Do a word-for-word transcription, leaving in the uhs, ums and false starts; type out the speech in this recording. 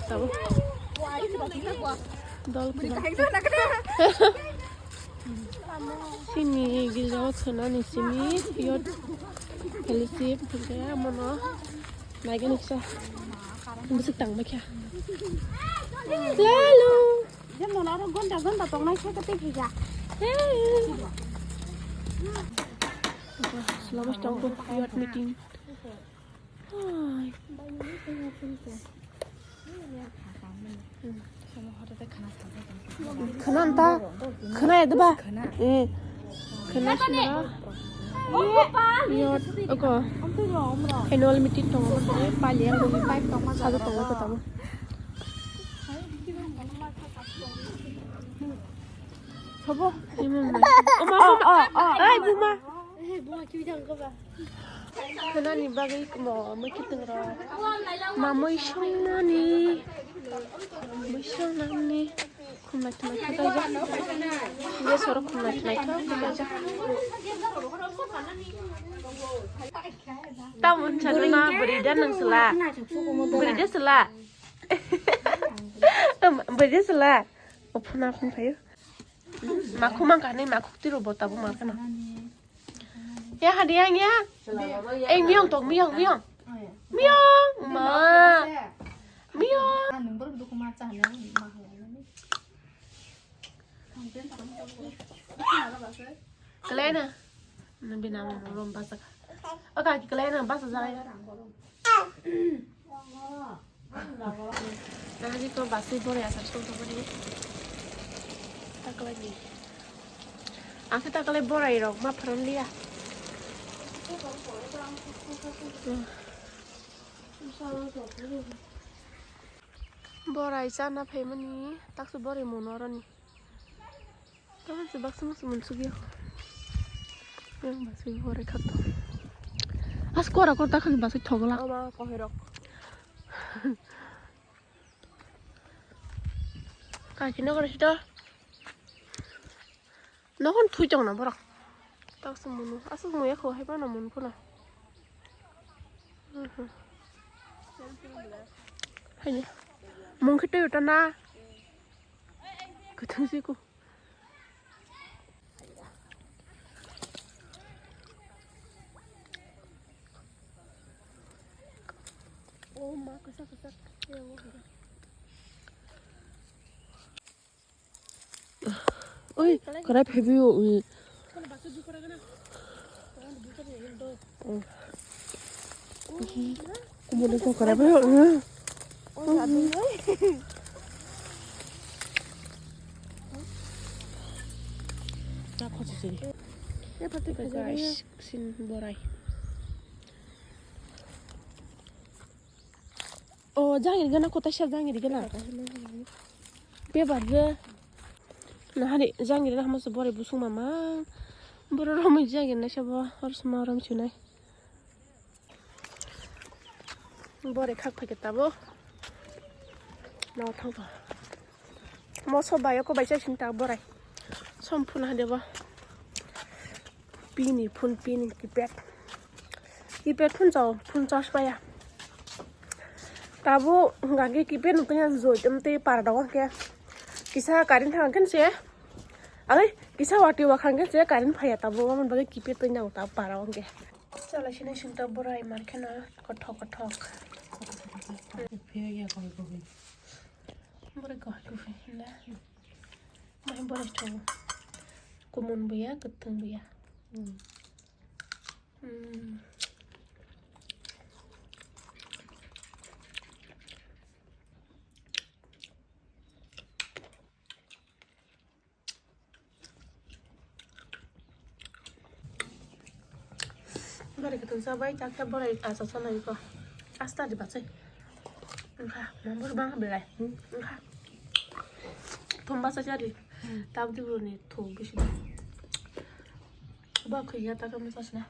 Tabo. Dol kiba. Sini girja o khwnani simi yot fellowship hwnkhe amono naigani kisa bwswk tangma kha. Lalo. Jemon aro gonta gonta tongnai khe tei kisa. Lama tongo yot meeting. Khana anta, khana ya deba? Eh, khana sini. Yo, oko. Annual meeting tongo, pali yang tongo, sado tongo, kotamo. Sabo? Oma, oma, oma. Ai, buma. Khwnani bagwi mo mui kiting rok. Ma mui songnani. Mui songnani. Khumlai thumlai khe kaijak. Gas oro khumlai thumlai khe kaijak. Tamon chalo na bwrwi da nang sala. Bwrwi da sala. Bwrwi da sala. O phuna phun phaio. Makhuk mang kani makhuk tiro bo tabo mang khana. Ya hadi yang ya. Eh, miyong tong, miyong, miyong. Miyong, ma. Miyong. Kalena. Bina mo rom basa. Oka ki kalena basa jaya. Nahani ko baswi borai asar song tongmani. Taklai ni. Ang khe taklai borai rok ma pharan liya. Borai chana phaimani taksa borai mono roni. Tamo se baksa masa munsuk ya. Yang baksa borai khato. As kora kora takhak baksa thogla. Ama kohirok. Kaki no kora sito. Nokon thui chong na borok. Taksa munu. Asuk muya kho hai bana mun phuna. Haini. Mungkhe twi uta na. Kuthung siku. Oh, ma, kusa, kusa. Oi, karai phebi o, oi. Kumuni ko karai phebi o, oi. Guys, sin borai. O jangir gana kota sa jangir gana. Bebar je. Nahari jangir na hamo se bore busung mama. Boro romoi jangir na sabo hor suma rom chunai. Bore khak phai ke tabo. No thang to. Moso bayo ko baisa sinta borai. Som phun ha debo. Pini phun pini keypad. Keypad phun chao phun charge paya. Tabo hwnka khe keypad no tanya joi tem te para dogo khe. Kisa current thang khe se. Ai kisa wati wa khang khe se current phaya tabo amon bagwi keypad tanya ta para ong khe. Chala sini sinta borai mar kheno kothok kothok. Bore kahai kuphai hinda. Mai bore chong. Kumun buya, kutung buya. Hmm. Bari kutung sa bai tak tak borai asa sana iko. Asta di bacha. Engkha, mambur bang belai. Engkha. Thum bacha jadi. Tab di buruni thu bisi. Ba khuya tak masa sana.